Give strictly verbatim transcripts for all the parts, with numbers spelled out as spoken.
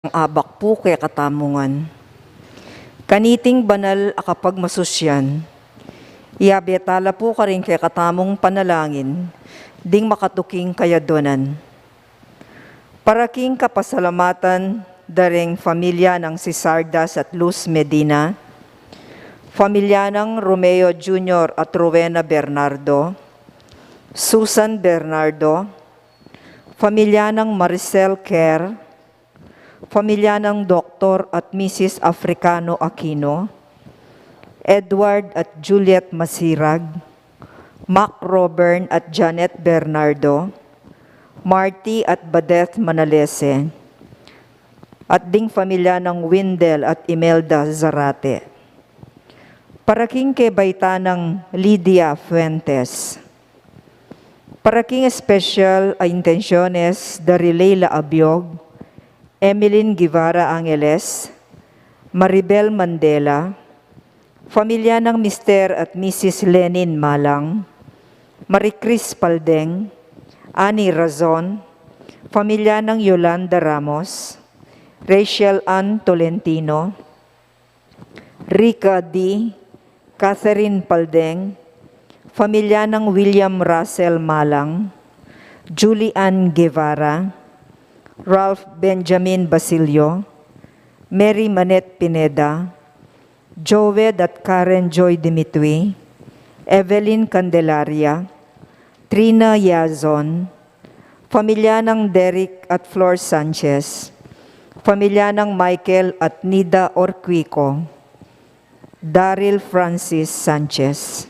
abak pu kekatamu ngan. Kaniting banal a kapagmasusyan, iyabe tala pu karing kekatamung panalangin ding makatuking kayadwanan. Para king kapasalamatan da ring familia nang Sisardas at Luz Medina, familia nang Romeo Junior at Rowena Bernardo, Susan Bernardo, familia nang Maricel Kerr, familia nang Doktor at Misis Africano Aquino, Edward at Juliet Masirag, Mac Robern at Janet Bernardo, Marty at Badeth Manalese, at ding familia nang Windel at Imelda Zarate. Para king kebaitan nang Lydia Fuentes. Para king espesyal a intensyones da ri Leila Abiog, Emeline Guevara Angeles, Maribel Mandela, familia nang Mister at Misis Lenin Malang, Marie Chris Paldeng, Annie Razon, familia nang Yolanda Ramos, Rachel Ann Tolentino, Rica D, Catherine Paldeng, familia nang William Russell Malang, Julie Ann Guevara, Ralph Benjamin Basilio, Mary Manette Pineda, Joed at Karen Joy Dimitri, Evelyn Candelaria, Trina Yazon, familia nang Derek at Flor Sanchez, familia nang Michael at Nida Orquico, Daryl Francis Sanchez.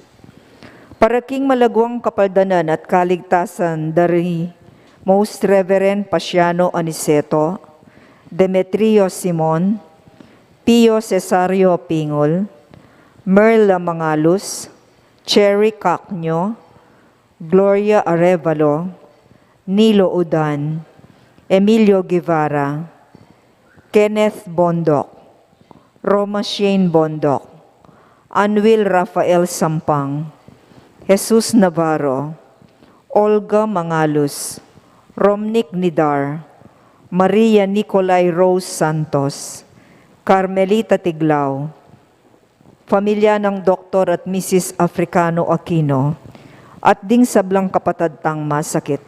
Para king malagwang kapaldanan at kaligtasan da ri Most Reverend Pasiano Aniceto, Demetrio Simon, Pio Cesario Pingol, Merla Mangalus, Cherry Cacño, Gloria Arevalo, Nilo Udan, Emilio Guevara, Kenneth Bondoc, Roma Shane Bondoc, Anwil Rafael Sampang, Jesus Navarro, Olga Mangalus, Romnick Nidar, Maria Nicolai Rose Santos, Carmelita Tiglao, familia nang Doktor at Misis Africano Aquino, at ding sablang kapatad tang masakit.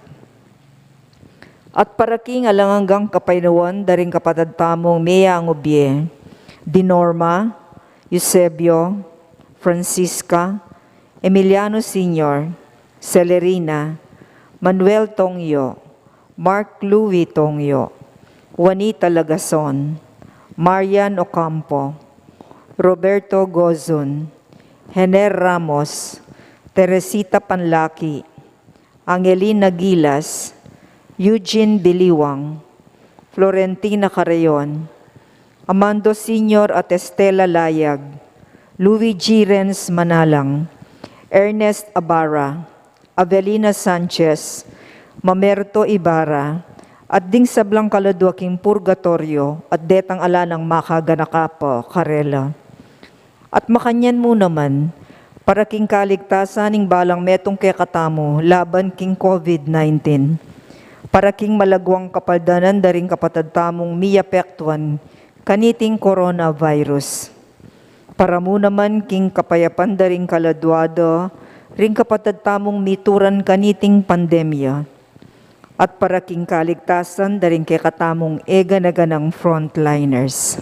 At para king alang anggang kapaynawan da ring kapatad tamung miyangubie, di Norma, Eusebio, Francisca, Emiliano Senior, Celerina, Manuel Tongyo, Mark Louis Tongyo, Juanita Lagason, Marian Ocampo, Roberto Gozun, Hener Ramos, Teresita Panlaki, Angelina Gilas, Eugene Biliwang, Florentina Carreon, Amando Senior at Estela Layag, Luigi Renz Manalang, Ernest Abara, Avelina Sanchez, Mamerto Ibarra, at ding sablang kaladua king purgatoryo, at detang ala nang makaganaka pa karela. At makanyan mu naman, para king kaligtasan ning balang metung kekatamu laban king COVID nineteen, para king malagwang kapaldanan da ring kapatad tamung miyapektuan kaniting coronavirus. Para mu naman king kapayapan da ring kaladua da ring kapatad tamung mituran kaniting pandemya. At para king kaligtasan da ring kekatamung eganaganang frontliners.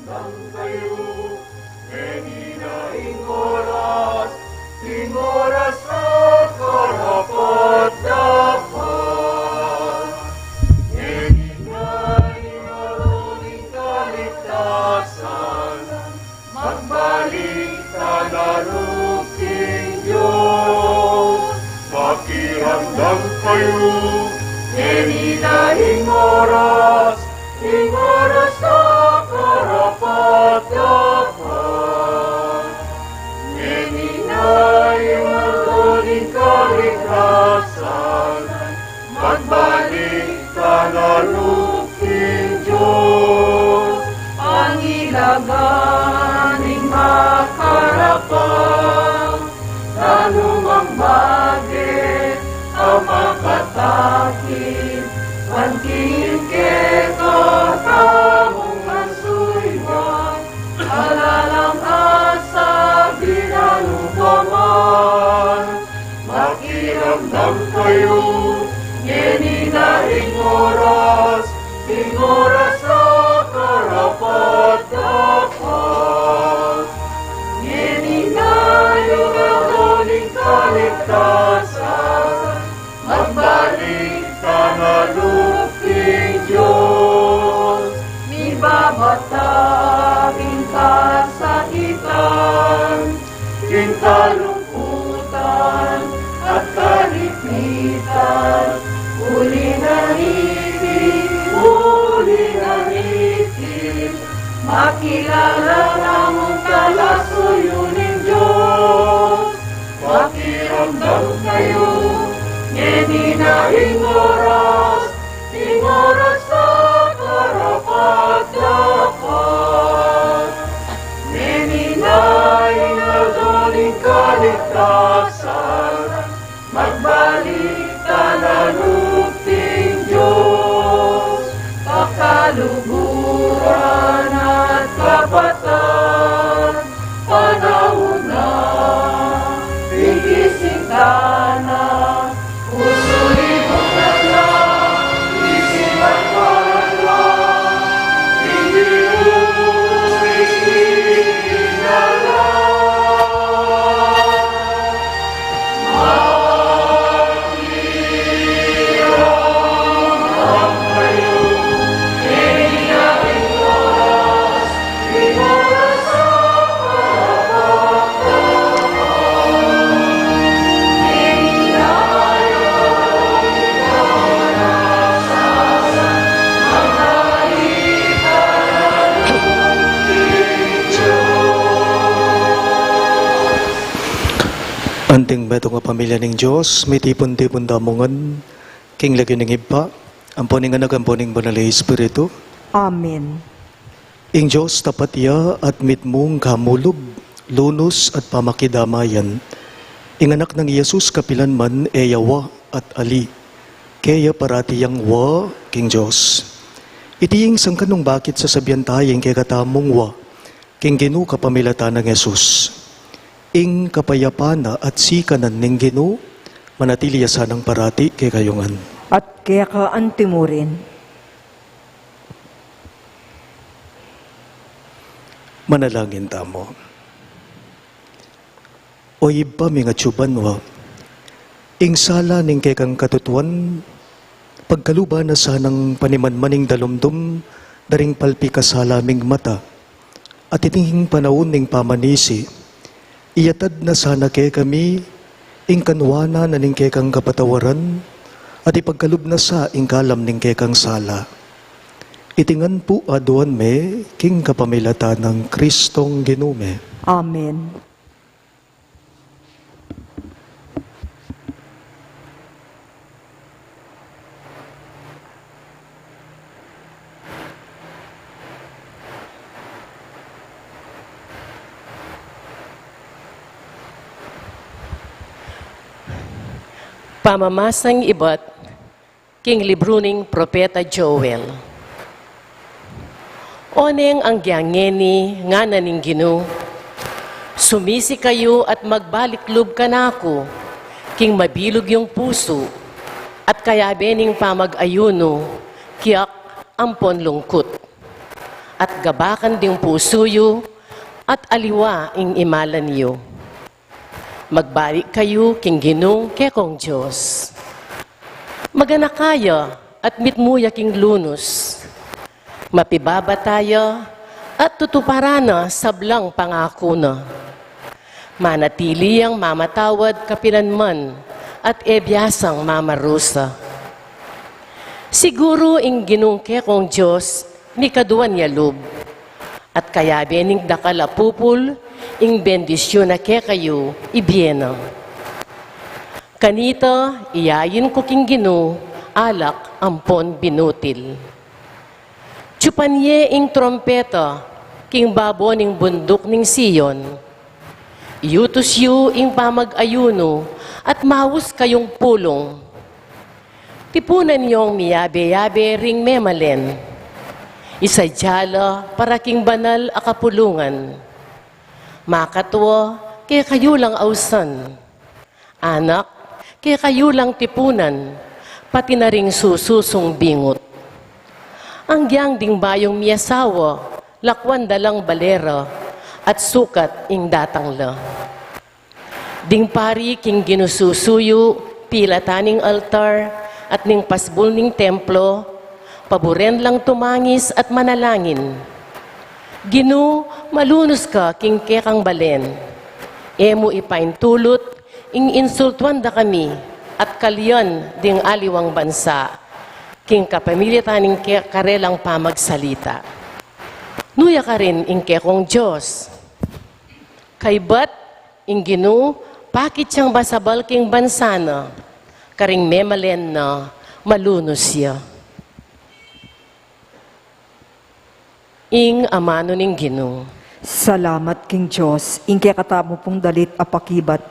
Kayu, ngeni na ing oras, ing oras a karapat-dapat. Ngeni na ing oras ning kaligtasan, magbalik tana lub king Dios. Makiramdam kayu, ngeni na ing oras, ing oras a karapat-dapat. Ngeni na ing aldo ning kaligtasan, magbalik tana lub king Dios. Pangilagan ning makarapat, nanu mang bage a makatakit, ban king kekatamung kasuyuan, ala lang asabi nanu pa man. Makiramdam kayu, ngeni na ing oras, ing oras a karapat-dapat. Ngeni na ing aldo ning kaligtasan, magbalik tana lub king Dios. Mibabata ing kasakitan, ing kalungkutan, at kalipitan, uli na niti, uli na niti, makilala na mung kalasuyu ning Dios. Makiramdam kayu, ngeni na ing oras, ing oras a karapat-dapat. Ngeni na ing aldo ning kaligtasan, magbalik tana lub king Dios. Kakaluguran at kapatad, panaun na, ing gising tana, usu ibutan na, isipan para na, ing Ginu ikinala. Anting metung a pamilya ning Dios, mitipun-tipun tamu ngan king lagyu ning Ibpa, ampo ning Anak, ampo ning Banal a Espiritu. Amen. Ing Dios tapat ya at mitmung kamulug, lunus at pamakidamayan. Ing Anak nang i Jesus kapilan man e ya wa at ali. Kaya parati yang wa king Dios. Iti ing sangkan nung bakit sasabian taya ing kekatamung wa king Ginu kapamilatan nang Jesus. Ing kapayapan na at sikanan ning Ginu manatili ya sanang parati kekayu ngan. At keka antimurin. Manalangin tamu. O Ibpa ming atsu banua, ing sala ning kekang katutuan, pagkaluban na sanang panimanmaning dalumdum da ring palpi kasala ming mata. At iting panaun ning pamanisi, iyatad na sana kekami ing kanuanan na ning kekang kapatawaran, at ipagkalub na sa ing kalam ning kekang sala. Iti ngan pu aduan mi king kapamilatan nang Kristong Ginu mi. Amen. Pamamasang ibat king libru ning Propeta Joel. Oneng anggyang ngeni, ngana ning Ginu, sumisi kayu at magbalik lub kanaku king mabilug yung pusu, at kayabe ning pamag-ayunu, kiak ampon lungkut. at gabakan ding pusu yu, at aliwa ing imalan yu. Magbalik kayu king Ginung kekong Dios. Maganaka ya at mitmu ya king lunus. Mapibabat ya at tutuparan na sablang pangaku na. Manatili yang mamatawad kapilanman at e biasang mamarusa. Siguru ing Ginung kekong Dios mikaduan ya lub, at kayabe ning dakal a pupul, ing bendisyun na kekayu ibie na. Kanita, iyain ku king Ginu alak ampon binutil. Tsupan ye ing trumpeta king babo ning bunduk ning Sion. Iutus yu ing pamag-ayunu at maus kayung pulung. Tipunan yong miyabe-yabe ring memalen. Isadya la para king banal a kapulungan. Makatua, kekayu lang ausan. Anak, kekayu lang tipunan, pati na ring susu sung bingut. Anggyang ding bayung miyasawa, lakwan da lang balera, at sukat ing datang la. Ding pari king ginususu yu, pilatan ning altar, at ning pasbul ning templo, paburen lang tumangis at manalangin. Ginu, malunus ka king kekang balen. E mu ipaintulut ing insultuan da kami at kalian ding aliwang bansa king kapamilatan ning ke-, karelang pamagsalita. Nu ya karin ing kekong Dios. Kaybat ing Ginu, pakit yang basabal king bansa na, karing memalen na malunus ya. Ing amanu ning Ginu. Salamat king Dios. Ing kekatamu pung dalit a pakibat.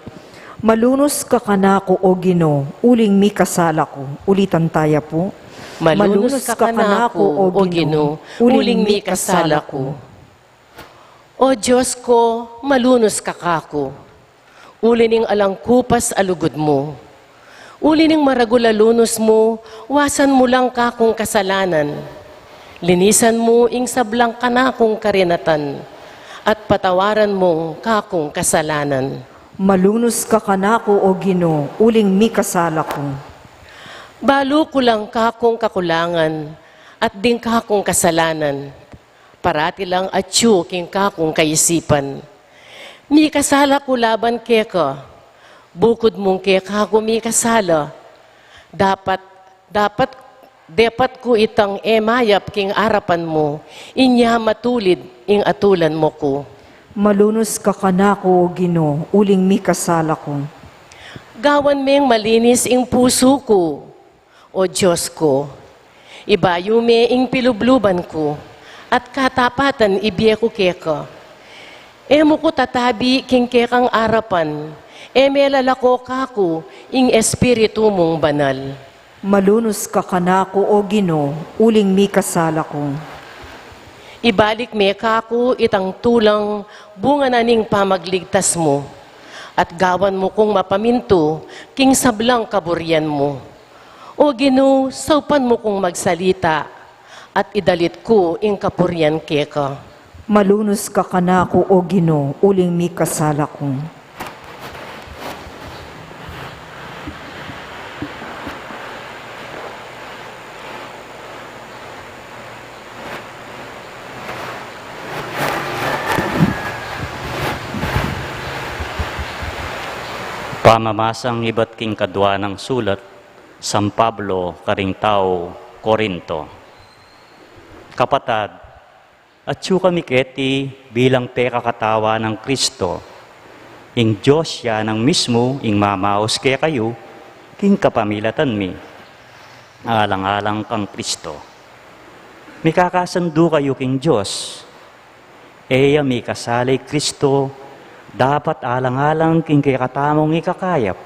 Malunus ka kanaku, O Ginu, uling mikasala ku. Ulitan taya pu. Malunus ka kanaku, O Ginu, uling mikasala ku. O Dios ku, malunus ka kaku. Uli ning alang kupas a lugud mu. Uli ning maragul a lunus mu, wasan mu lang kakung kasalanan. Linisan mu ing sablang kanakung karinatan, at patawaran mung kakung kasalanan. Malunus ka kanaku, O Ginu, uling mikasala ku. Balu ku lang kakung kakulangan, at ding kakung kasalanan. Parati lang atyu king kakung kaisipan. Mikasala ku laban keka, bukud mung keka ku mikasala. Dapat, dapat, depat ku itang e mayap king arapan mu, inya matulid ing atulan mu ku. Malunus ka kanaku, O Ginu, uling mikasala ku. Gawan meng malinis ing pusu ku. O Dios ku, ibayu me ing pilubluban ku, at katapatan ibie ku keka. E mu ku tatabi king kekang arapan, e me lalako kaku ing Espiritu mung Banal. Malunus ka kanaku, O Ginu, uling mikasala ku. Ibalik me kaku itang tulang bunga na ning pamagligtas mu, at gawan mu kung mapamintu king sablang kaburian mu. O Ginu, saupan mu kung magsalita, at idalit ku ing kapurian keka. Malunus ka kanaku, O Ginu, uling mikasala ku. Pamamasang ibat king kadua nang sulat San Pablo karing tau Corinto. Kapatad, atyu kami keti bilang pekakatawan nang Kristo. Ing Dios ya nang mismu ing mamaus kekayu king kapamilatan mi, alang-alang kang Kristo. Mikakasandu kayu king Dios. E ya mikasala i Kristo, dapat alang-alang king kekatamung ikakayap,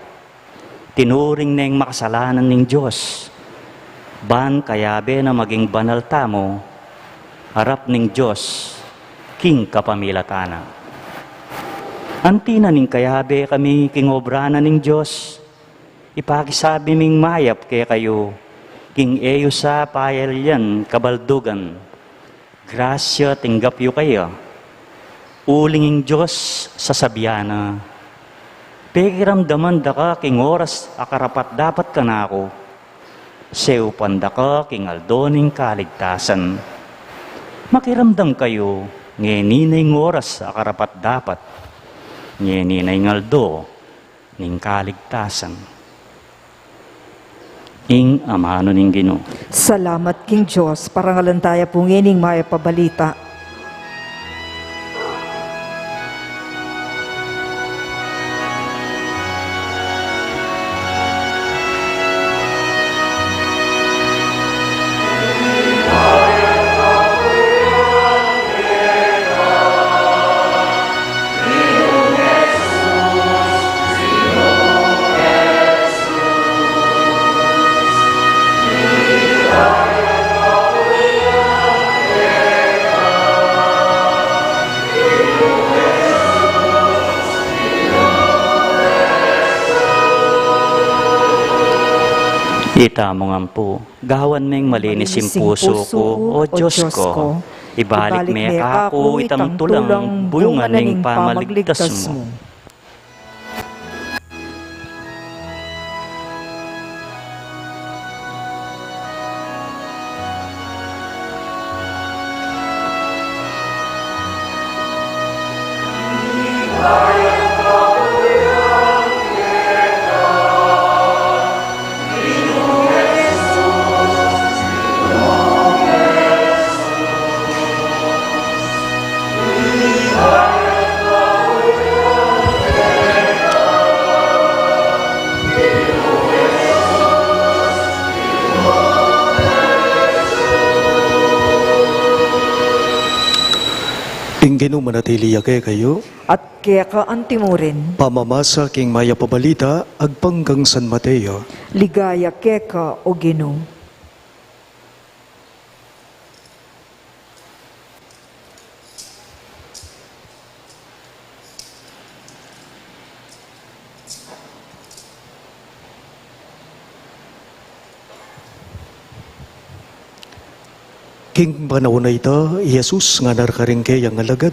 tinuring neng makasalanan ning Dios, ban kayabe na maging banal tamu arap ning Dios king kapamilatan na. Anti na ning kayabe kami king obra na ning Dios, ipakisabi ming mayap kekayu king e yu sa payalyan kabaldugan. grasya tinggap yu kaya. Uling ing Dios sasabian na, "Pekiramdaman da ka king oras a karapat-dapat kanaku, seupan da ka king aldo ning kaligtasan." Makiramdam kayu, ngeni na ing oras a karapat-dapat, ngeni na ing aldo ning kaligtasan. Ing amanu ning Ginu. Salamat king Dios. Parangalan taya pu ngening mayap a balita. Itamu ngan pu. Gawan meng malinis ing pusu ku, O Dios ku. Ibalik me kaku itang tulang buyungan ning pamaligtas mu. Ing Ginu manatili ya kekayu. At keka antimurin. Pamamasa king mayap a balita agpang kang San Mateo. Ligaya keka, O Ginu. King panaun a ita, i Jesus ngana karing keyang alagad,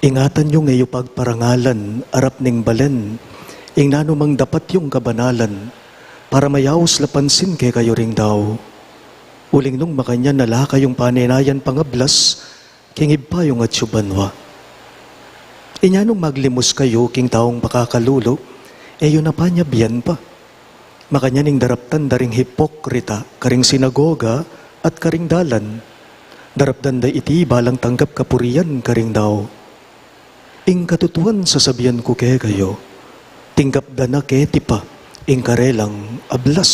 "Ingatan yung e yu pagparangalan arap ning balen ing nanu mang dapat yung kabanalan, para mayaus la pansin kekayu ring tau. Uling nung makanyan, ala kayung panenayan pangablas king Ibpa yung atsu banua. Inya nung maglimus kayu king taung pakakalulu, e yu na panyabian pa. Makanyan ing daraptan da ring hipokrita karing sinagoga at karing dalan. Daraptan da iti balang tanggap kapurian karing tau. Ing katutuan sasabian ku kekayu, tinggap da na keti pa ing karelang ablas.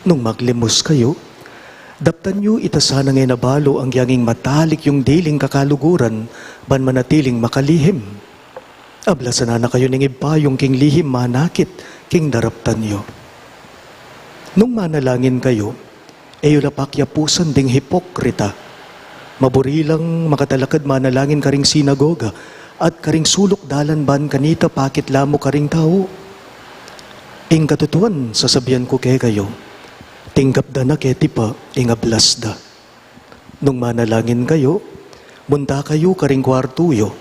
Nung maglimus kayu, daptan yu ita sanang e na balu anggiyang ing matalik yung diling kakaluguran ban manatiling makalihim. Ablasan na kayu ning Ibpa yung king lihim manakit king daraptan yu. Nung manalangin kayu, e yu la pakyapusan ding hipokrita. Maburi lang makatalakad manalangin karing sinagoga at karing suluk dalan ban kanita pakit la mu karing tau. Ing katutuan sasabian ku kekayu, tinggap da na keti pa ing ablas da. Nung manalangin kayu, munta kayu karing kuartu yu,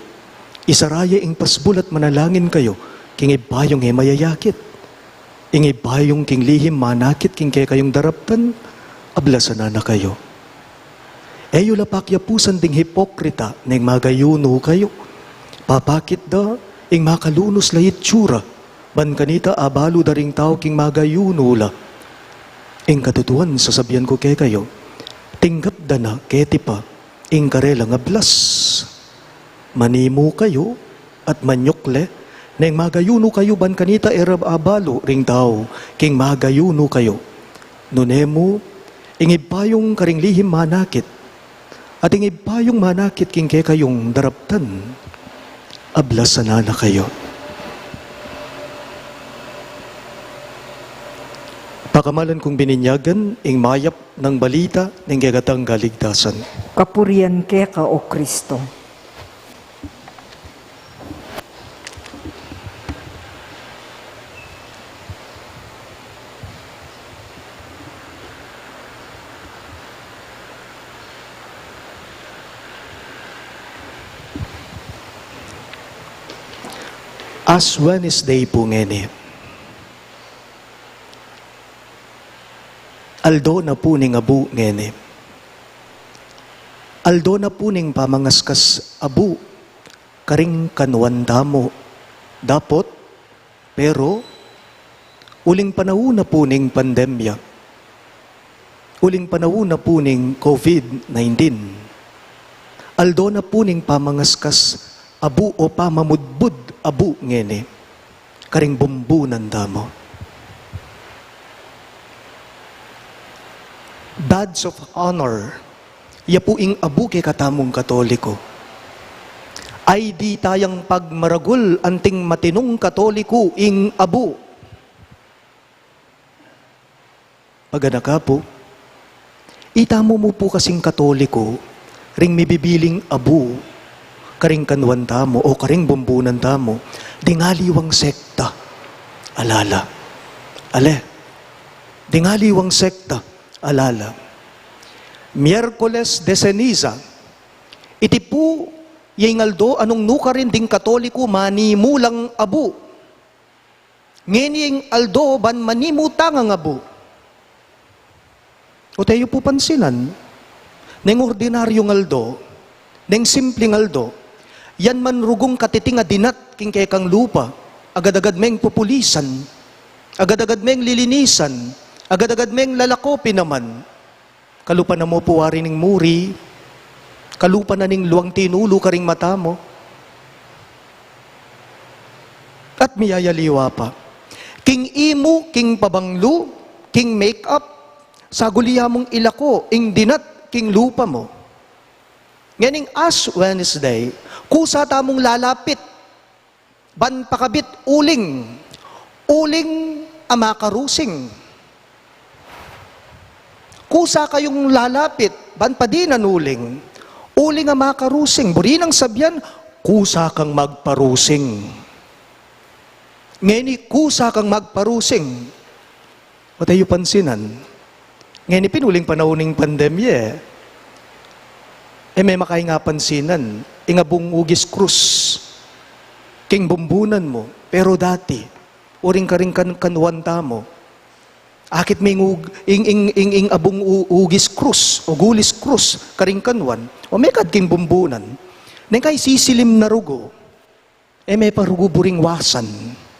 isara ye ing pasbul at manalangin kayu king Ibpa yung e mayayakit. Ing Ibpa yung king lihim manakit king kekayung daraptan, ablasan na kayu. E yu la pakyapusan ding hipokrita neng magayunu kayu. Papakit da ing makalunus la itsura ban kanita abalu da ring tau king magayunu la. Ing katutuan sasabian ku kekayu, tinggap da na keti pa ing karelang ablas. Manimu kayu at manyukle neng magayunu kayu ban kanita e ra abalu ring tau king magayunu kayu. Nune mu, ing Ibpa yung karing lihim manakit at ing Ibpa yung manakit king kekayung daraptan, ablasan na kayu. Pakamalan kung bininyagan ing mayap nang balita ning kekatang kaligtasan. Kapurian keka, O Kristo. Ash Wednesday pu ngeni. Aldo na pu ning abu ngeni. Aldo na pu ning pamangaskas abu karing kanuan tamu. Dapot, pero, uling panaun na pu ning pandemya, uling panaun na pu ning COVID nineteen, aldo na pu ning pamangaskas abu o pamamudbud abu ngeni karing bumbunan tamu. Badge of honor, ya pu ing abu kekatamung Katoliko. Ay di tayang pagmaragul anting matinung Katoliko ing abu. Paganaka pu, itamu mu pu kasing Katoliko, ring mibibiling abu karing kanuan tamu o karing bumbunan tamu, ding aliwang sekta, alala. Ale, ding aliwang sekta, alala. Miyerkules de Ceniza, iti pu ya ing aldo a nung nukarin ding Katoliko manimu lang abu. Ngeni ing aldo ban manimu tang abu. O teyu pu pansinan, neng ordinaryung aldo, neng simpling aldo, yan man rugung katiting a dinat king kekang lupa, agad-agad meng pupulisan, agad-agad meng lilinisan, agad-agad meng lalako pin naman. Kalupa na mu pu wari ning muri, kalupa na ning luang tinulu karing mata mu. At miyayaliwa pa. King imu, king pabanglu, king make-up, saguli ya mung ilako ing dinat king lupa mu. Ngening Ash Wednesday, kusa tamung lalapit ban pakabit uling, uling a makarusing. Kusa kayung lalapit ban padinan uling, uling a makarusing. Buri nang sabian, kusa kang magparusing. Ngeni, kusa kang magparusing. O teyu pansinan, ngeni pin uling panaun ning pandemya, e, e me makaing apansinan ing abung ugis krus king bumbunan mu. Pero dati, uring karing kan-, kanuan tamu, akit me ing ug-, ing, ing, ing, ing abung u-, ugis krus o gulis krus karing kanuan, o mekad king bumbunan, neng kai sisilim na rugu, e me pa rugu buring wasan.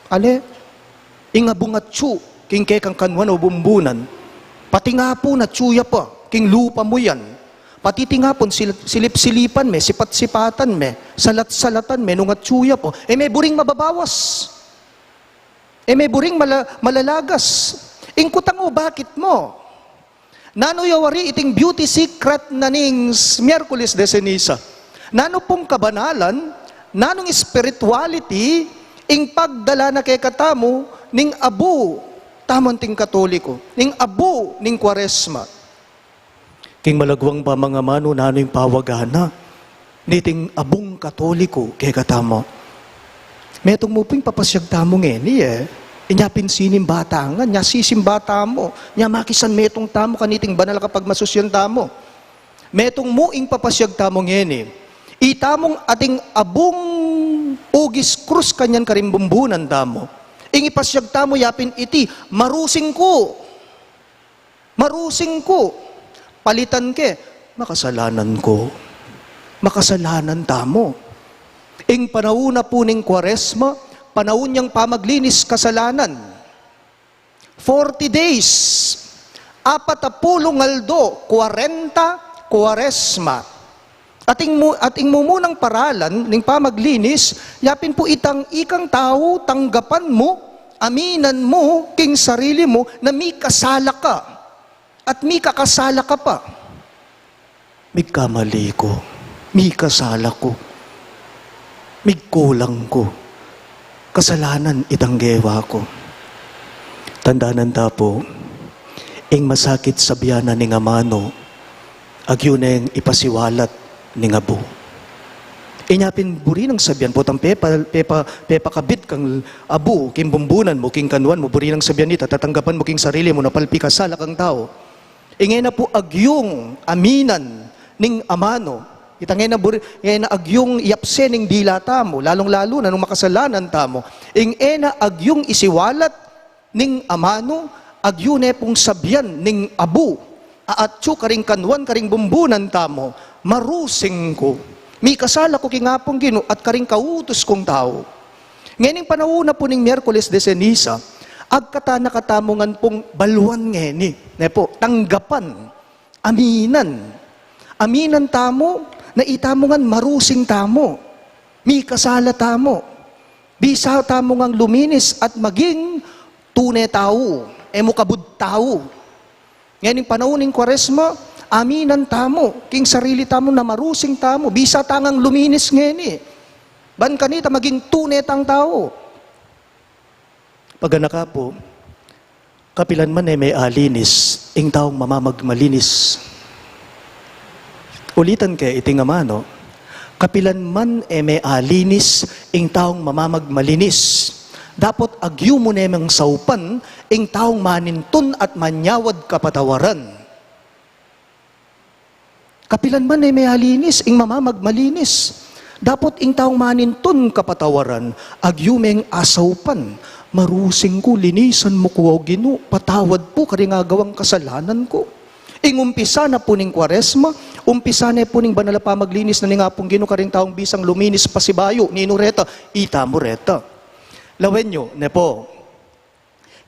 Ale, ing abung atsu king kekang kanuan o bumbunan, pati ngapun atsu ya pa king lupa mu yan. Pati tingapun sil-, silip-silipan me, sipat-sipatan me, salat-salatan me nung atsu ya pa, e me buring mababawas, e me buring mala-, malalagas. Ing kutang mu, bakit mu? Nanu ya wari iting beauty secret na ning s-, Miyerkules de Ceniza? Nanu pung kabanalan, nanung spirituality ing pagdala na kekatamu ning abu tamu anting Katoliko, ning abu ning Kuaresma? King malagwang pamangamanu, nanu ing pawaga na niting abung Katoliko kekatamu? Metung mu pu ing papasyag tamu ngeni, e. Inya pin sinimba ta ngan, inya sisimba tamu, inya makisan metung tamu kaniting banal a kapagmasusyan tamu. Metung mu ing papasyag tamu ngeni, itamung ating abung ugis krus kanyan karing bumbunan tamu. Ing ipasyag tamu yapin iti, marusing ku. Marusing ku, palitan ke, makasalanan ku. Makasalanan tamu. Ing panaun na pu ning Kuaresma, panaun yang pamaglinis kasalanan. Forty days, apat a pulung aldo, kwarenta, Kuaresma. Ating mu-, ating mumunang paralan ning pamaglinis, yapin pu itang ikang tau, tanggapan mu, aminan mu king sarili mu na mikasala ka at mikakasala ka pa. Migkamali ku, mikasala ku, migkulang ku, kasalanan itang gewa ku. Tandanan ta pu, ing masakit sabian na ning amanu, agyu neng ipasiwalat ning abu. Inya pin buri nang sabian, potang pepa, pepa, pepakabit kang abu king bumbunan mu, king kanuan mu, buri nang sabian ita, tatanggapan mu king sarili mu na palpikasala kang tau. Ingena pu agyung aminan ning amanu, Ita ngeni na buri-, ngeni na agyung iyapse ning dila tamu, lalung-lalu na nung makasalanan tamu. Ing e na agyung isiwalat ning amanu, agyu ne pung sabyan ning abu a atyu karing kanuan karing bumbunan tamu, marusing ku. Mikasala ku king Apung Ginu at karing kautus kung tau. Ngening panaun na pu ning Miyerkules de Ceniza, agkatan na katamu ngan pung baluan ngeni, ne pu, tanggapan, aminan. Aminan tamu na itamu ngan marusing tamu. Mikasala tamu. Bisa tamu ngang luminis at maging tune tau, e mu kabud tau. Ngening panaun ning Kuaresma, aminan tamu king sarili tamu na marusing tamu, bisa ta ngang luminis ngeni. Ban kanita maging tune tang tau. Paganaka pu, kapilan man e me alinis ing taung mamamagmalinis. Ulitan ke iting amanu, kapilan man e me alinis ing taung mamamagmalinis. Dapot agyu mu ne mang saupan ing taung manintun at manyawad kapatawaran. Kapilan man e me alinis ing mamamagmalinis. Dapot ing taung manintun kapatawaran, agyu meng asaupan, marusing ku, linisan mu ku, O Ginu, patawad pu karing agawang kasalanan ku. Ing umpisa na pu ning Kuaresma, umpisa ne pu ning banal a pamaglinis na ning Apung Ginu karing taung bisang luminis pasibayu, ninu reta, itamu reta. Lawen yu, ne pu.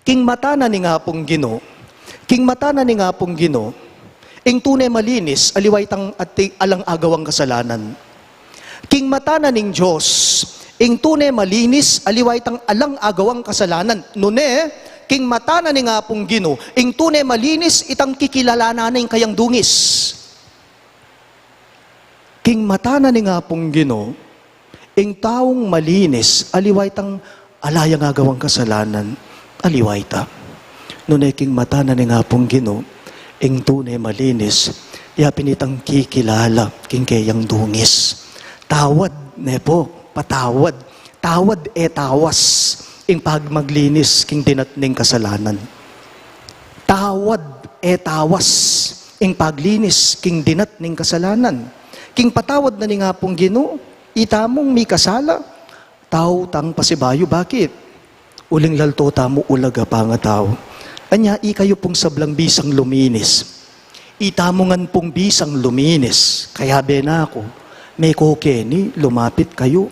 King mata na ning Apung Ginu, king mata na ning Apung Ginu, ing tune malinis, aliwa itang ating alang agawang kasalanan. King mata na ning Dios, ing tune malinis, aliwa itang alang agawang kasalanan. Nune, king mata na ning Apung Ginu, ing tune malinis, itang kikilalanan na ing kayang dungis. King mata na ning Apung Ginu, ing taung malinis, aliwa itang ala yang agawang kasalanan, aliwa ita. Nune king mata na ning Apung Ginu, ing tune malinis, ya pin itang kikilala king keyang dungis. Tawad, ne pu, patawad. Tawad e tawas ing pagmaglinis king dinat ning kasalanan. Tawad e tawas ing paglinis king dinat ning kasalanan. King patawad na ning Apung Ginu, itamung mikasala, tau tang pasibayu. Bakit? Uling lalto tamu ulag a pangatau. Anya, ikayu pung sablang bisang luminis. Itamu ngan pung bisang luminis. Kayabe na ku, meko keni lumapit kayu.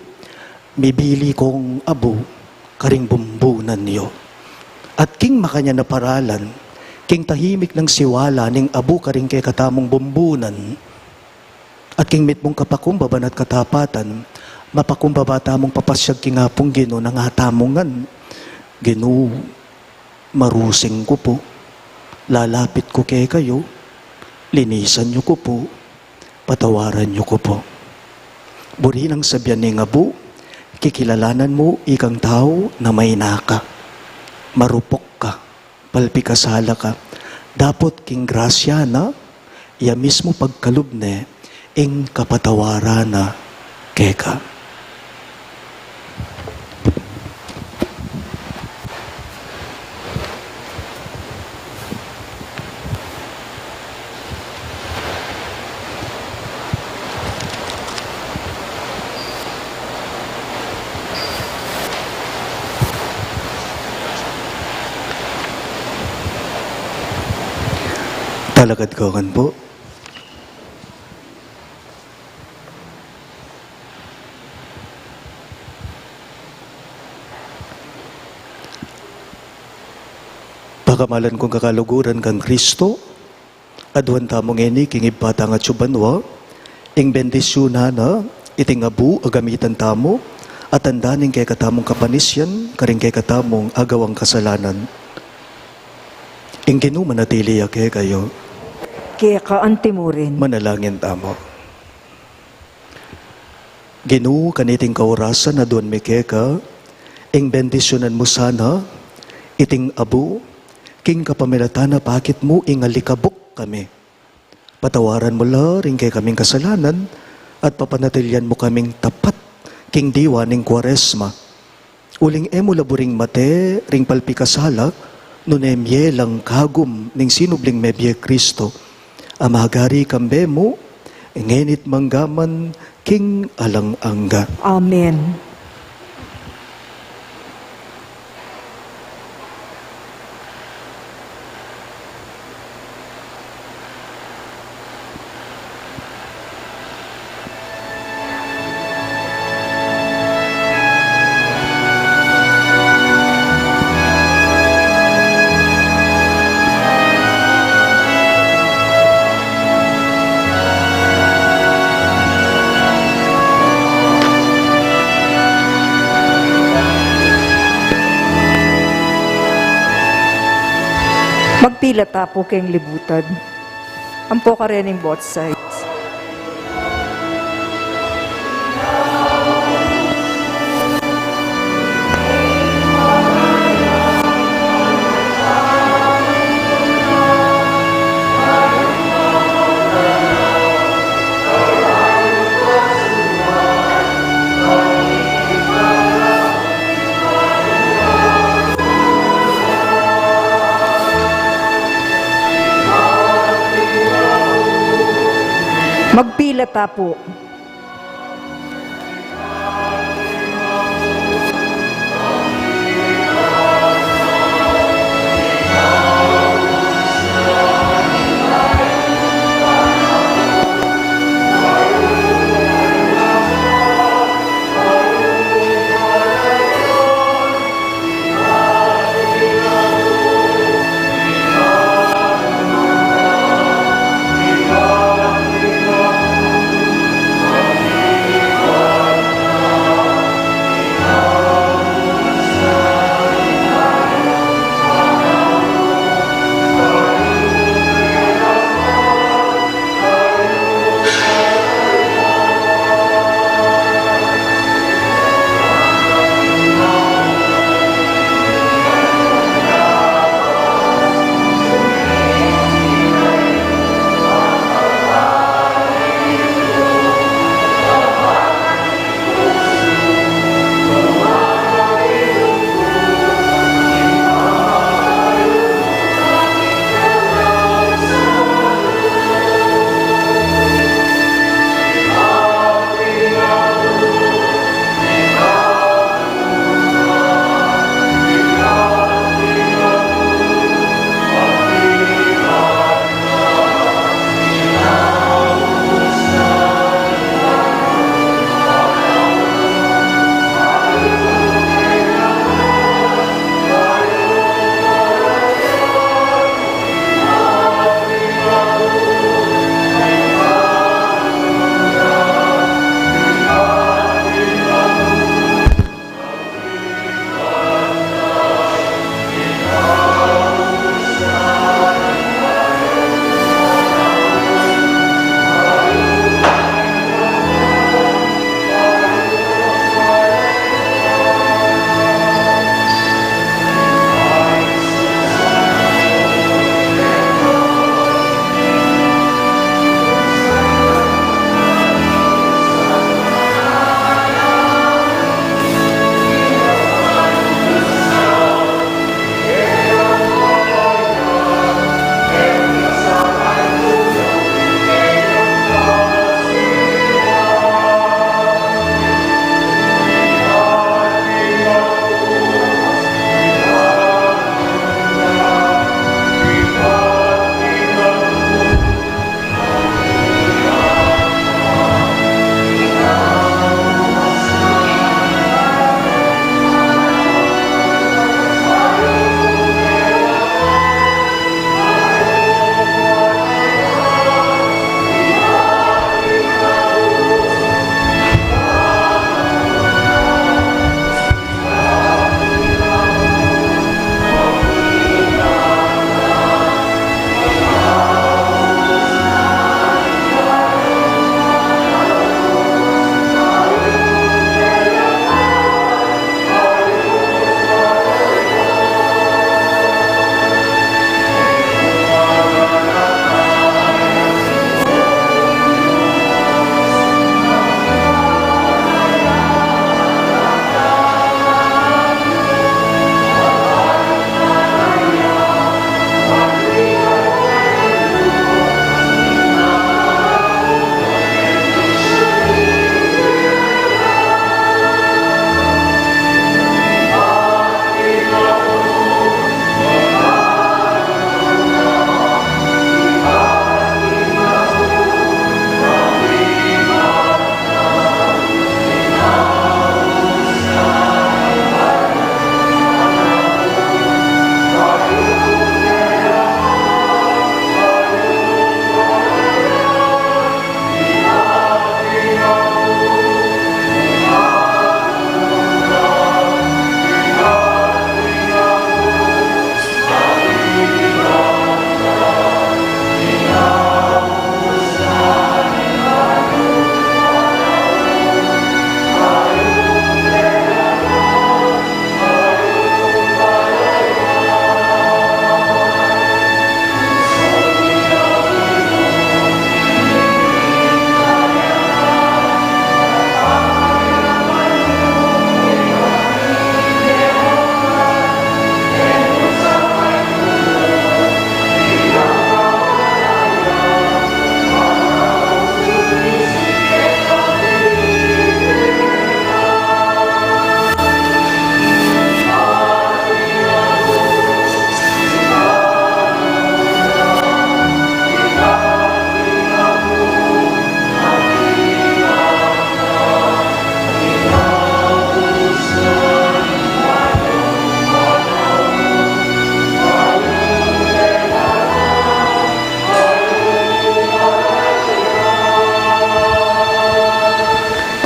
Mibili kong abu karing bumbunan yu. At king makanyan a paralan, king tahimik nang siwala ning abu karing kekatamung bumbunan, at king mitmung kapakumbaban at katapatan, mapakumbaba tamung papasiag king Apung Ginu nang atamu ngan, Ginu, marusing ku pu, lalapit ku kekayu, linisan yu ku pu, patawaran yu ku pu. Buri nang sabian ning abu, kikilalanan mu ikang tau na mayna ka, marupok ka, palpikasala ka. Dapot king grasya na, ya mismu pagkalub ne, ing kapatawaran na keka. Talakad ko ngan pu. Pakamalan kung kakaluguran kang Kristo, aduan tamu ngeni king Ibpa tang atsu banua, ing bendisyunan na iting abu a gamitan tamu, a tanda ning kekatamung kapanisyan karing kekatamung agawang kasalanan. Ing Ginu manatili ya kekayu. Keka anti mu rin. Manalangin tamu. Ginu, kaniting kaurasan aduan mi keka, ing bendisyunan mu sana iting abu, king kapamilatan na pakit mu ing alikabuk kami. Patawaran mu la ring kekaming kasalanan at papanatilian mu kaming tapat king diwa ning Kuaresma. Uling e mu la buring mate ring palpikasala, nune mie lang kagum ning sinubling mebie Kristo, a magari kambe mu, Ngeni't manggaman king alang angga. Amen. Magpila ta pu king libutan. Ampo karening both sides. Magpila ta pu.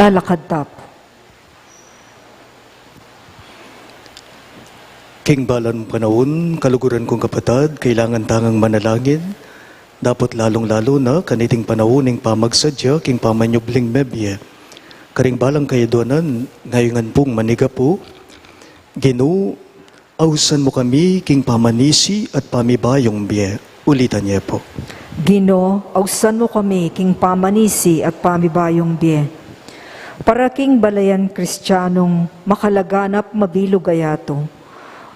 Lalakad tapu. King balang panaun, kaluguran kung kapatad, kailangan tang manalangin, dapot lalung-lalu na kaniting panaun ning pamagsadya king pamanyubling mebie. Karing balang kayadwanan, ngayungan pung manigapu, Ginu, ausan mu kami king pamanisi at pamibayung bie. Ulitan ye pu. Ginu, ausan mu kami king pamanisi at pamibayung bie. Para king balayan Kristianung makalaganap mabilug a yatu,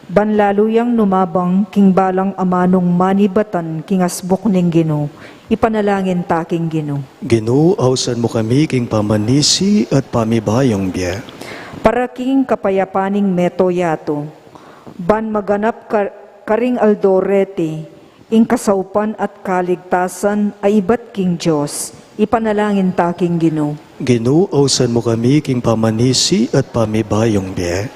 ban lalu yang numabang king balang amanung manibatan king asbuk ning Ginu, ipanalangin ta king Ginu. Ginu, ausan mu kami king pamanisi at pamibayung bie. Para king kapayapan ning meto yatu, ban maganap ka-, karing aldo reti, ing kasaupan at kaligtasan a ibat king Dios, ipanalangin ta king Ginu. Ginu, ausan mu kami king pamanisi at pamibayung bie.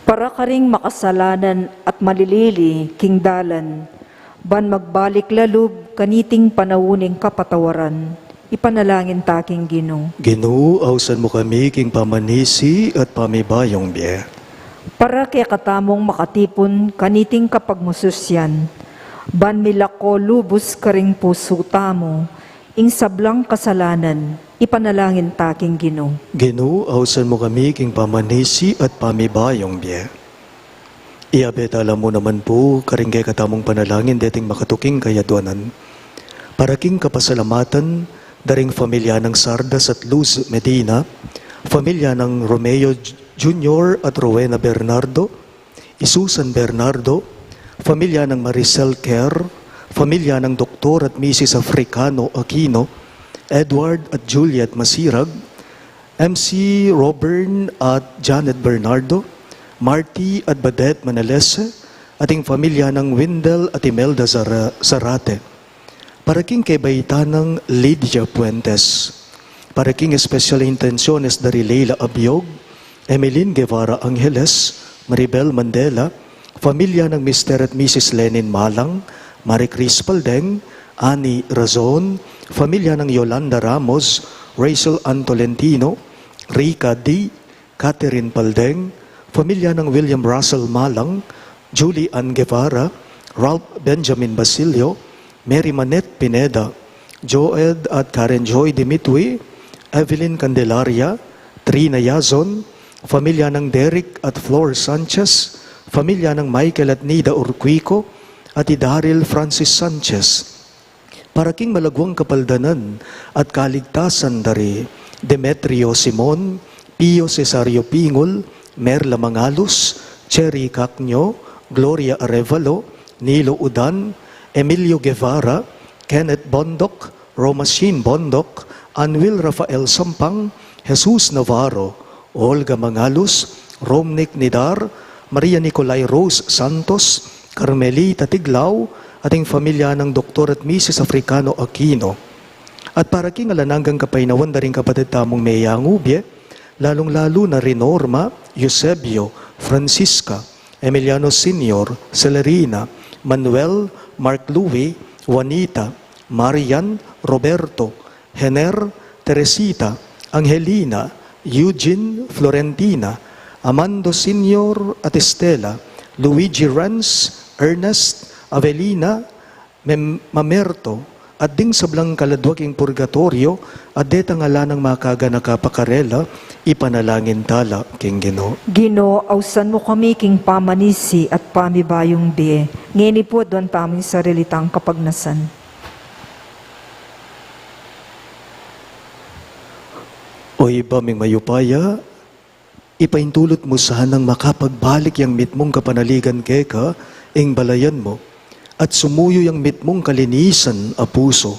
Para karing makasalanan at malilili king dalan, ban magbalik lalub kaniting panaun ning kapatawaran, ipanalangin ta king Ginu. Ginu, ausan mu kami king pamanisi at pamibayung bie. Para kekatamung makatipun kaniting kapagmususyan, ban milako lubus karing pusu tamu ing sablang kasalanan, ipanalangin ta king Ginu. Ginu, ausan mu kami king pamanisi at pamibayung bie. Iyabe tala mu naman pu karing kekatamung panalangin deting makatuking kayadwanan. Para king kapasalamatan da ring familia nang Sardas at Luz Medina, familia nang Romeo Junior at Rowena Bernardo, i Susan Bernardo, familia nang Maricel Kerr, familia nang Doktor at Misis Africano Aquino, Edward at Juliet Masirag, M C Robern at Janet Bernardo, Marty at Badet Manalese, at ing familia nang Windel at Imelda Zara-, Zarate. Para king kebaitan nang Lydia Puentes. Para king especial intenciones da ri Leila Abiog, Emeline Guevara Angeles, Maribel Mandela, familia nang Mister at Misis Lenin Malang, Marie Chris Paldeng, Annie Razon, familia nang Yolanda Ramos, Rachel Ann Tolentino, Rica D, Catherine Paldeng, familia nang William Russell Malang, Julie Ann Guevara, Ralph Benjamin Basilio, Mary Manette Pineda, Joed at Karen Joy Dimitwi, Evelyn Candelaria, Trina Yazon, familia nang Derek at Flor Sanchez, familia nang Michael at Nida Urquico, at i Daryl Francis Sanchez. Para king malaguang kapaldanan at kaligtasan da ri Demetrio Simon, Pio Cesario Pingul, Merla Mangalus, Cherry Cacño, Gloria Arevalo, Nilo Udan, Emilio Guevara, Kenneth Bondoc, Romashin Bondoc, Anwil Rafael Sampang, Jesus Navarro, Olga Mangalus, Romnick Nidar, Maria Nicolai Rose Santos, Carmelita Tiglao, at ing familia nang Doktor at Misis Africano Aquino. At para king alang anggang kapaynawan da ring kapatad tamung meyangu bie, lalung-lalu na ri Norma, Eusebio, Francisca, Emiliano Senior, Celerina, Manuel, Mark Louis, Juanita, Marian, Roberto, Hener, Teresita, Angelina, Eugene, Florentina, Amando Senior at Estela, Luigi Renz, Ernest, Avelina, Mem-, Mamerto, at ding sablang kaladwa king purgatorio, at detang ala nang makaganaka pa karela, ipanalangin tala king Ginu. Ginu, ausan mu kami king pamanisi at pamibayung bie. Ngeni pu aduan tamung sarili tang kapagnasan. O Ibpa ming mayupaya, ipaintulut mu sanang makapagbalik yang mitmung kapanaligan keka ing balayan mu, at sumuyu yang mitmung kalinisan a pusu.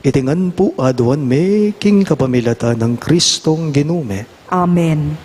Iti ngan pu aduan mi king kapamilatan nang Kristong Ginu mi. Amen.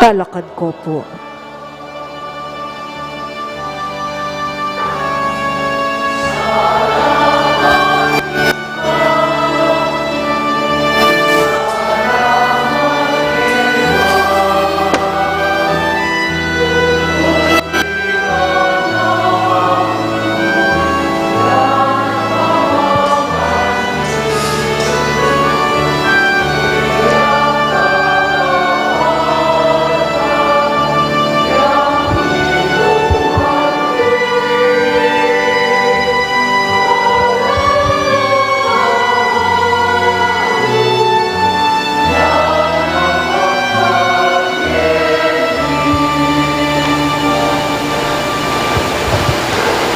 Kalakad ko po.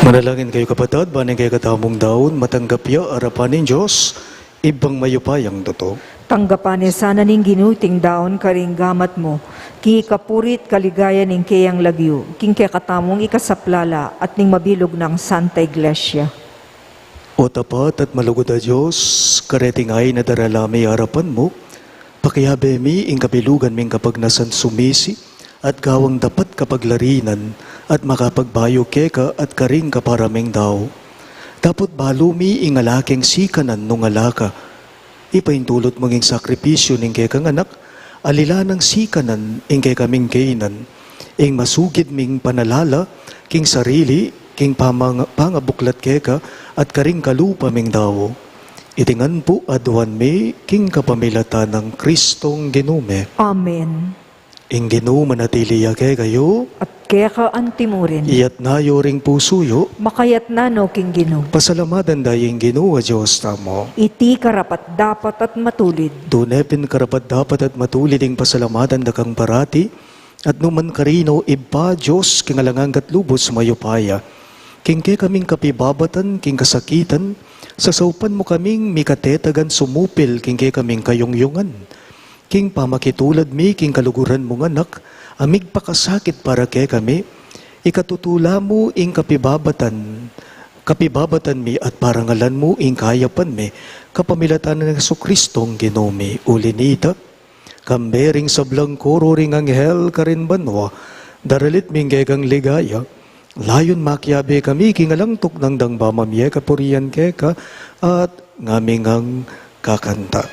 Manalangin kayu, kapatad, ban ing kekatamung daun matanggap ya arapan ning Dios, Ibpang mayupayang tutu. Tanggapan na sana ning Ginu iting daun karing gamat mu, king kapurian at kaligayan ning keyang lagyu, king kekatamung ikasaplala at ning mabilug nang Santa Iglesia. O tapat at malugud a Dios, kareting ain a darala mi arapan mu, pakiabe mi ing kabilugan ming kapagnasan sumisi, at gawang dapat kapaglarinan, at makapagbayu keka at karing kapara ming dau. Dapot balu mi ing ala keng sikanan nung ala ka, ipaintulut mu ing sakripisyu ning kekang Anak, a lila nang sikanan ing kekaming kainan, ing masugid ming panalala, king sarili, king pamang-, pangabuklat keka, at karing kalupa ming dau. Iti ngan pu aduan mi, king kapamilatan nang Kristong Ginu mi. Amen. Ing Ginu manatili ya kekayu. At keka antimurin. Iyatas yu ring pusu yu. Makayatas no king Ginu. Pasalamatan da ing Ginu a Dios tamu. Iti karapat-dapat at matulid. Tune pin karapat-dapat at matulid ing pasalamatan da kang parati, at nukarin man, Ibpa, Dios king alang angga at lubus mayupaya. King kekaming kapibabatan, king kasakitan, sasaupan mu kaming mikatetagan sumupil king kekaming kayungyungan. King pamakitulad mi king kaluguran mung Anak, a migpakasakit para kekami, ikatutula mu ing kapibabatan, kapibabatan mi at parangalan mu ing kayapan mi, kapamilatan nang Jesucristong Ginu mi. Uli nita, kambe ring sablang koro ring anghel karin banua, daralit mi ing kekang ligaya, layun makiabe kami king alang tuknang dang pamamie kapurian keka, at ngaming ngan kakanta.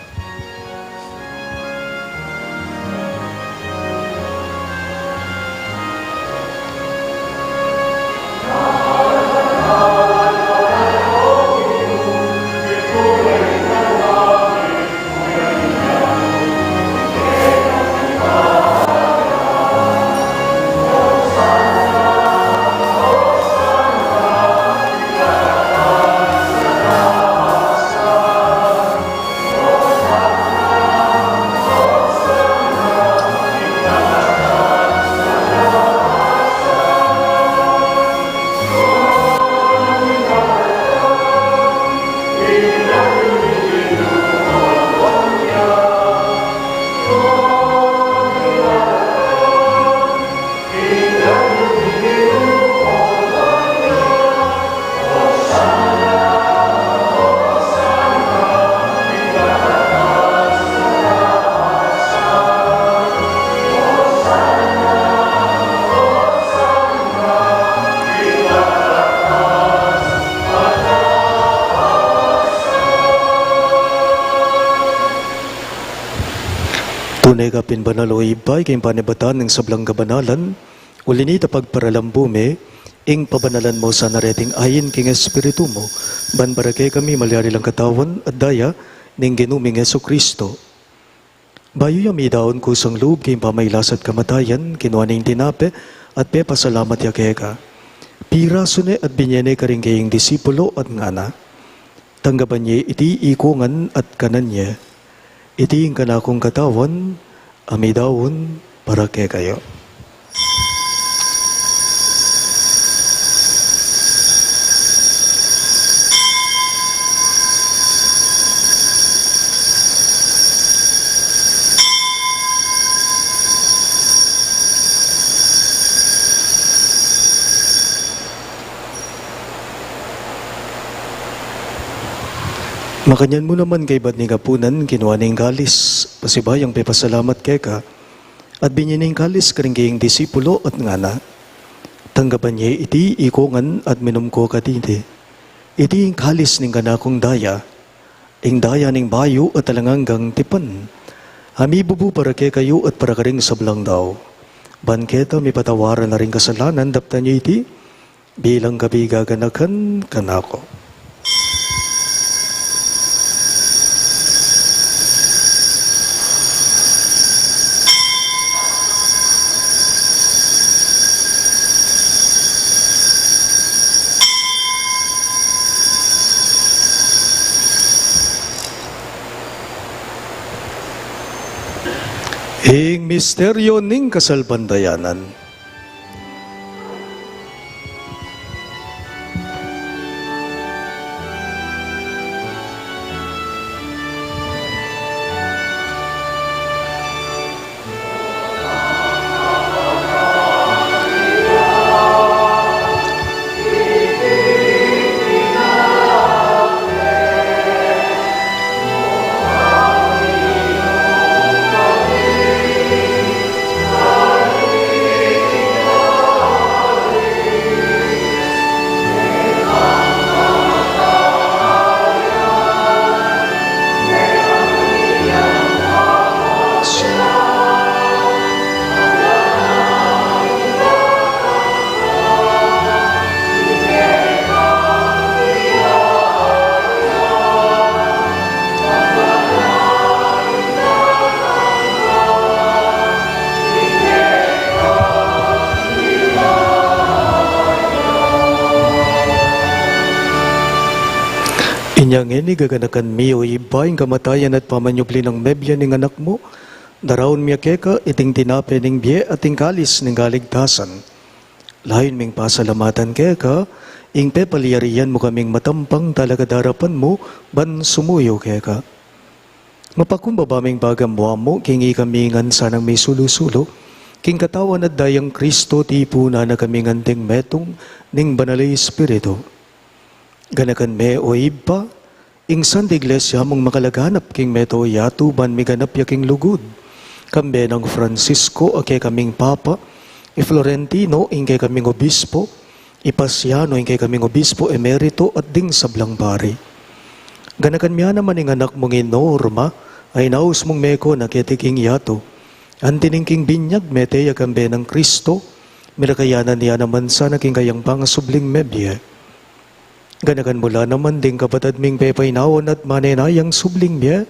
Tune ka pin banal, o Ibpa, king panibatan ning sablang kabanalan, uli nita pagparalambu mi, ing pabanalan mu sana reting ain king Espiritu mu, ban para kekami malyari lang katawan at daya ning Ginu ming Jesucristo. Bayu ya midaun kusang lub king pamailas at kamatayan, kinua ne ing tinape, at pepasalamat ya keka. Pirasu ne at binie ne karing kayang disipulo at ngana: Tanggapan ye iti ikongan at kanan ye. Iti ing kanakung katawan, a midaun para kekayu. Makanyan mu naman kaybat ning apunan, kinua ne ing kalis, pasibayu yang pepasalamat keka, At binye ne ing kalis karing kayang disipulo at ngana: Tanggapan ye iti ikongan at minum ko kaniti. Iti ing kalis ning kanakung daya, ing daya ning bayu at alang anggang tipan, a mibubu para kekayu at para karing sablang tau. Ban keta mipatawaran la ring kasalanan, daptan ye iti bilang kabigaganakan kanaku. Ing misteryo ning kasalpantayanan. Inya ngeni, gaganakan mi, o Ibpa, ing kamatayan at pamanyubli nang mebie ning Anak mu, daraun mi keka iting tinape ning bie at ing kalis ning kaligtasan. Layun ming pasalamatan keka ing pepalyarian mu kaming matampang talakad king arapan mu ban sumuyu keka. Mapakumbaba ming pagamua mu king ikami ngan sanang misulu-sulu king katawan at dayang Kristo, tipunan na kami ngan deng metung ning Banal a Espiritu. Ganakan me, o Ibpa, ing Santa Iglesia mung makalaganap king mabilug a yatu ban miganap ya king lugud. Kambe nang Francisco a kekaming Papa, i Florentino ing kekaming Obispo, i Pasiano ing kekaming Obispo Emerito at ding sablang pari. Ganakan me naman ing anak mung i Norma a inaus mung meko na keti king yatu. Anti ning king binyag mete ya kambe nang Kristo, milakayanan ya naman sana king kayang pangasubling mebie. Ganakan mu la naman ding kapatad ming pepainawan at manenayang subling bie,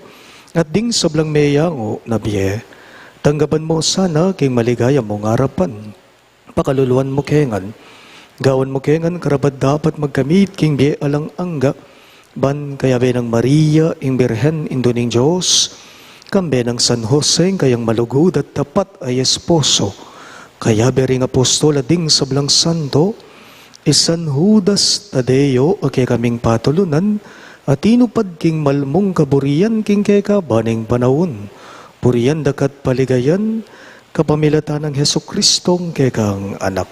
at ding sablang meyangu na bie. Tanggapan mu sana king maligaya mung arapan. Pakaluluan mu ke ngan. Gawan mu ke ngan karapat-dapat magkamit king bie alang angga, ban kayabe nang Maria ing Birhen, Indu ning Dios, kambe nang San Jose ing kayang malugud at tapat a esposo, kayabe ring apostol at ding sablang santo, i San Judas Tadeo a kekaming patulunan, a tinupad king malmung kaburian king kekaban ning panaun. Purian da ka at paligayan, kapamilatan nang Jesucristong kekang Anak.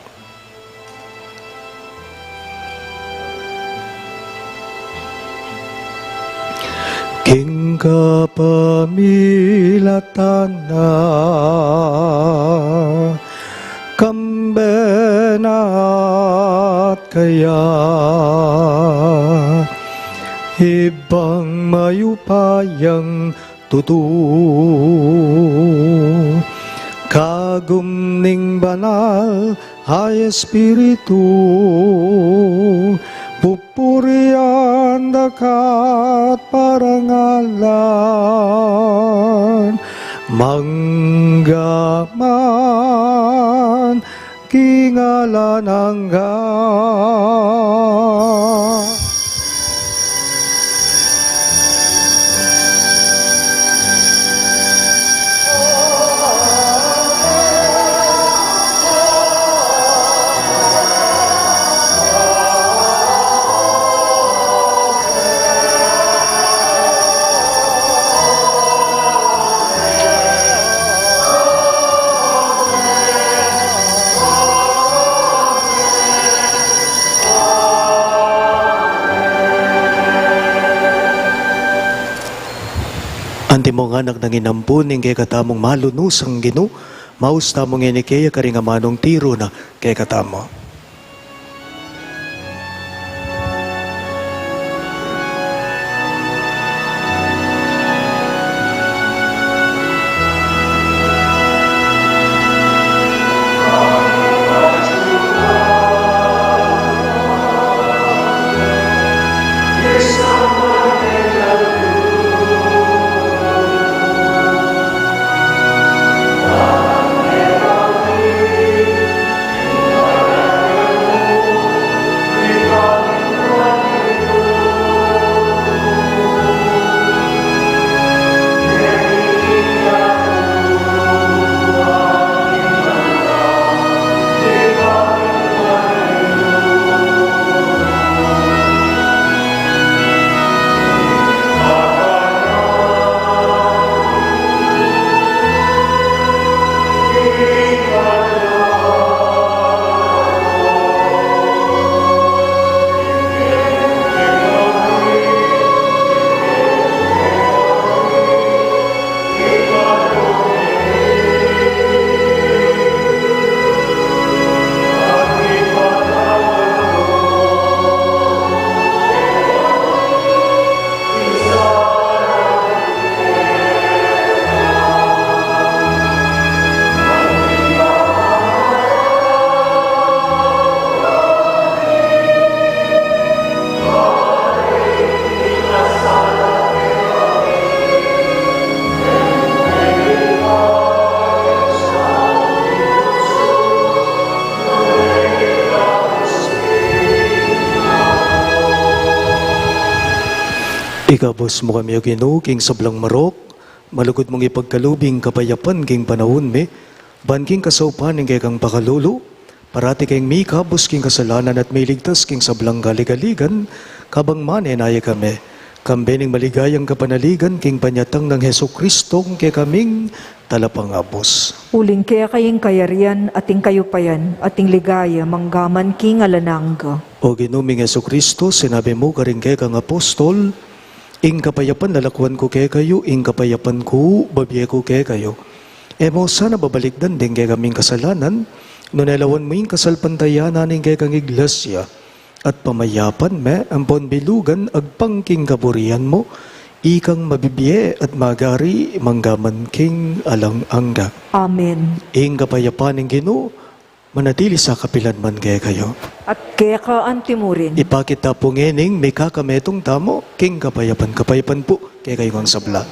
King kapamilatan na, kambe na at kaya, Ibpang mayupayang tutu, kagum ning Banal a Espiritu, pupurian da ka at parangalan, mangga man king alang angga. Antimo ngan, anak nang inampun ning kekatamung malunusang Ginu, Maus tamu ngeni keya karing amanung tiru na kekatamu. Ikabus mu kami, O Ginu, king sablang marok, malugud mung ipagkalub ing kapayapan king panaun mi, ban king kasaupan ning kekang pakalulu, parati keng mikabus king kasalanan at miligtas king sablang kaligaligan, kabang manenaya kami kambe ning maligayang kapanaligan king panyatang nang Jesucristo, ing kekaming Talapangabus. Uling keka ing kayarian, at ing kayupayan, at ing ligaya, manggaman king alang angga. O Ginu ming Jesucristo, sinabi mu karing kekang apostol, ing kapayapan lalakuan ku kekayu, ing kapayapan ku bibie ku kekayu. E mu sana babalikdan ding kekaming kasalanan, nune lawan mu ing kasalpantayanan ning kekang Iglesia, at pamayapan me ampon bilugan agpang king kaburian mu, ikang mabibie at magari manggaman king alang angga. Amen. Ing kapayapan ning Ginu manatili sa kapilan man kekayu. At keka antimurin. Ipakit ta pu ngening mikakametung tamu king kapayapan. Kapayapan pu kekayu ngan sabla.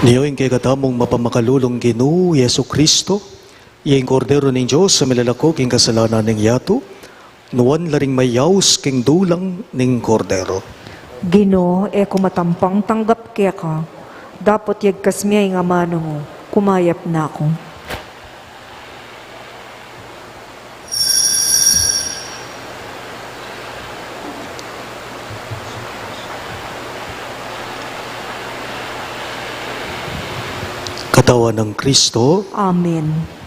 Nio ing kekatamung mapamakalulung Ginu, Jesucristo, iya ing Kordero ning Dios a milalako king kasalanan ning yatu. Nuan la ring mayaus king dulang ning Kordero. Ginu, e ku matampang tanggap keka, dapot yagkas me ing amanu mu, kumayap na ku. Katawan nang Kristo. Amen.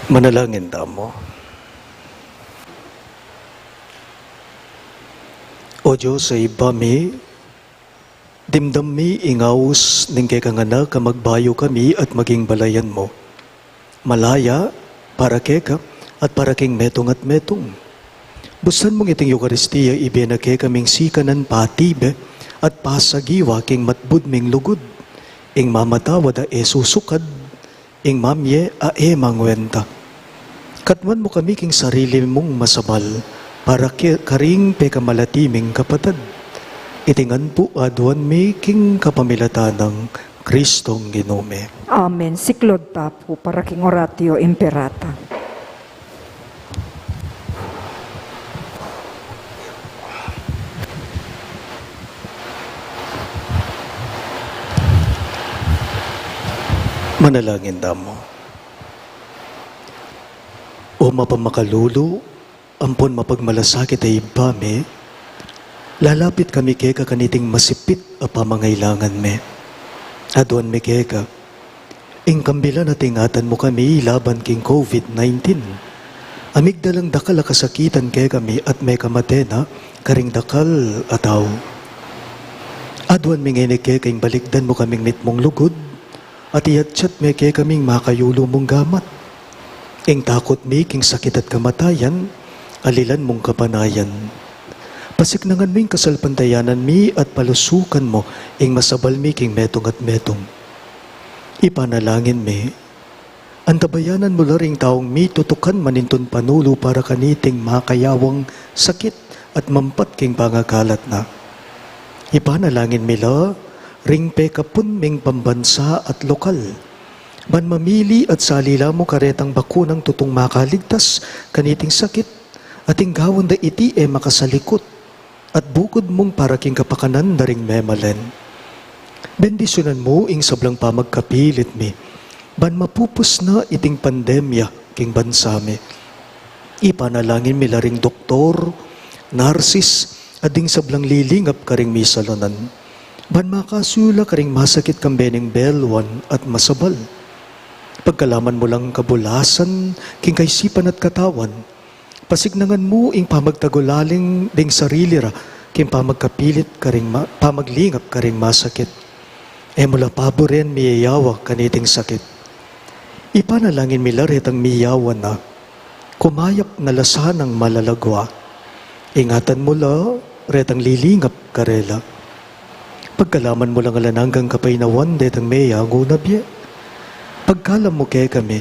Manalangin tamu. O Dios a Ibpa mi, dimdam mi ing aus ning kekang Anak a magbayu kami at maging balayan mu. Malaya, para keka, at para king metung at metung. Bustan mung iting Eukaristia ibie na kekaming sikanan patibe at pasagiwa king matbud ming lugud, ing mamatawad a e susukad, ing mamie a e mangwenta. Katmuan mu kami king sarili mung masabal, para ke-, karing pekamalati ming kapatad. Iti ngan pu aduan mi king kapamilatan nang Kristong Ginu mi. Amen. Siklaud ta pu para king Oratio Imperata. Manalangin tamu. O mapamakalulu, ampon mapagmalasakit a Ibpa mi, lalapit kami keka kaniting masipit a pamangailangan mi. Aduan mi keka, ing kambilan a ingatan mu kami laban king COVID nineteen. A migdalang dakal a kasakitan kekami at mekamate na karing dakal a tau. Aduan mi ngeni keka ing balikdan mu kaming mitmung lugud, at iyatyat me kekaming makayulu mung gamat. Ing takut mi king sakit at kamatayan, alilan mung kapanayan. Pasiknangan mu ing kasalpantayanan mi at palusukan mu ing masabal mi king metung at metung. Ipanalangin mi, antabayanan mu la ring taung mitutukan manintun panulu para kaniting makayawang sakit at mampat king pangakalat na. Ipanalangin mi la ring pekapun ming pambansa at lokal, ban mamili at salila mu karetang bakunang tutung makaligtas kaniting sakit, at ing gawan da iti e makasalikut, at bukud mung para king kapakanan da ring memalen. Bendisyunan mu ing sablang pamagkapilit mi, ban mapupus na iting pandemya king bansa mi. Ipanalangin mi la ring doktor, narsis, at ding sablang lilingap karing misalunan, ban makasuyu la karing masakit kambe ning beluan at masabal. Pagkalaman mu lang kabulasan king kaisipan at katawan, pasiknangan mu ing pamagtagulaling ding sarili ra king pamagkapilit karing ma-, pamaglingap karing masakit. E mu la paburen miyayawa kaniting sakit. Ipanalangin mi la retang miyawa na, kumayap na la sanang malalagwa. Ingatan mu la retang lilingap karela. Pagkalaman mu lang alang anggang kapaynawan detang meyangu na bie. Pagkalam mu kekami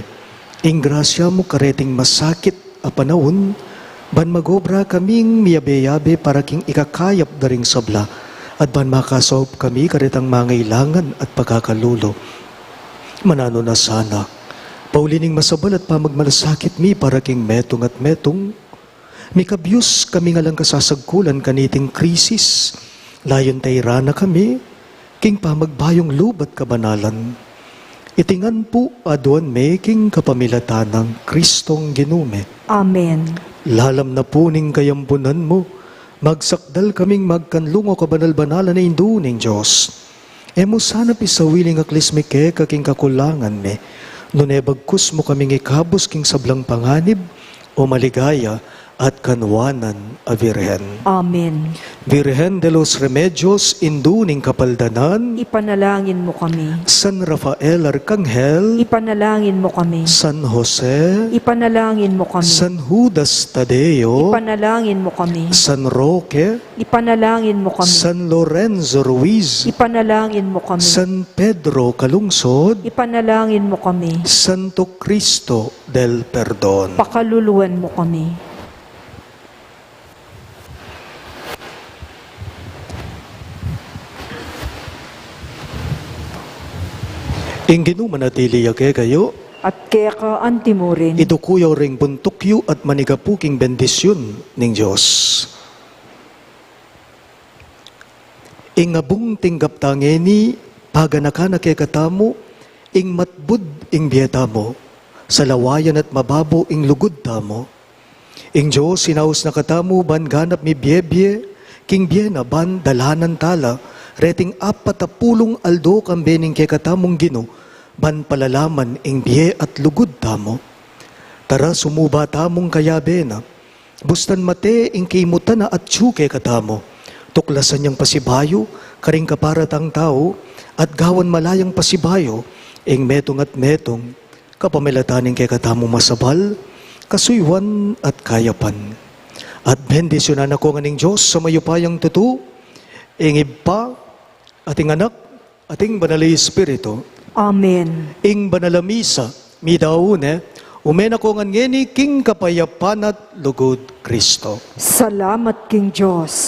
ing grasya mu kareting masakit a panaun, ban mag-obra kaming miyabe-yabe para king ikakayap da ring sabla, at ban makasaup kami karetang mangailangan at pakakalulu. Mananu na sana, pauli ning masabal at pamagmalasakit mi para king metung at metung, mikabyus kaming alang kasasagkulan kaniting krisis, layun tairan na kami king pamagbayung lub at kabanalan. Iti ngan pu aduan mi king kapamilatan nang Kristong Ginu mi. Amen. Lalam na pu ning kayampunan mu, magsakdal kaming magkanlung, o kabanal-banalan a Indu ning Dios. E mu sana pisawili ing aklis mi keka king kakulangan mi, nune bagkus mu kaming ikabus king sablang panganib, o maligaya at kanwanan a Virgen. Amen. Virgen de los Remedios, Indu ning Kapaldanan, ipanalangin mu kami. San Rafael Arkanghel, ipanalangin mu kami. San Jose, ipanalangin mu kami. San Judas Tadeo, ipanalangin mu kami. San Roque, ipanalangin mu kami. San Lorenzo Ruiz, ipanalangin mu kami. San Pedro Calungsod, ipanalangin mu kami. Santo Cristo del Perdon, pakaluluan mu kami. Ing Ginu manatili ya kekayu. At keka anti mu rin. Iduku yu ring buntuk yu at manigapu king bendisyun ning Dios. Ing abung tinggap ta ngeni, paganakan na kekatamu ing matbud ing bie tamu, salawayan at mababo ing lugud tamu. Ing Dios inaus na katamu ban ganap mibie-bie king bie na ban dalanan tala reting apat a pulung aldo kambe ning kekatamung Ginu, ban palalaman ing bie at lugud tamu. Tara, sumuba tamung kayabe na. Bustan mate ing kimutan na atyu kekatamu. Tuklasan yang pasibayu karing kaparatang tau, at gawan malayang pasibayu ing metung at metung, kapamilatan ning kekatamung masabal, kasuyuan at kayapan. At bendisyunan na ko ngan ning Dios a mayupayang tutu, ing Ibpa, at ing Anak, at ing Banal a Espiritu. Amen. Ing Banal a Misa, midaun ne, ume na ko ngan ngeni king kapayapan at lugud Kristo. Salamat king Dios.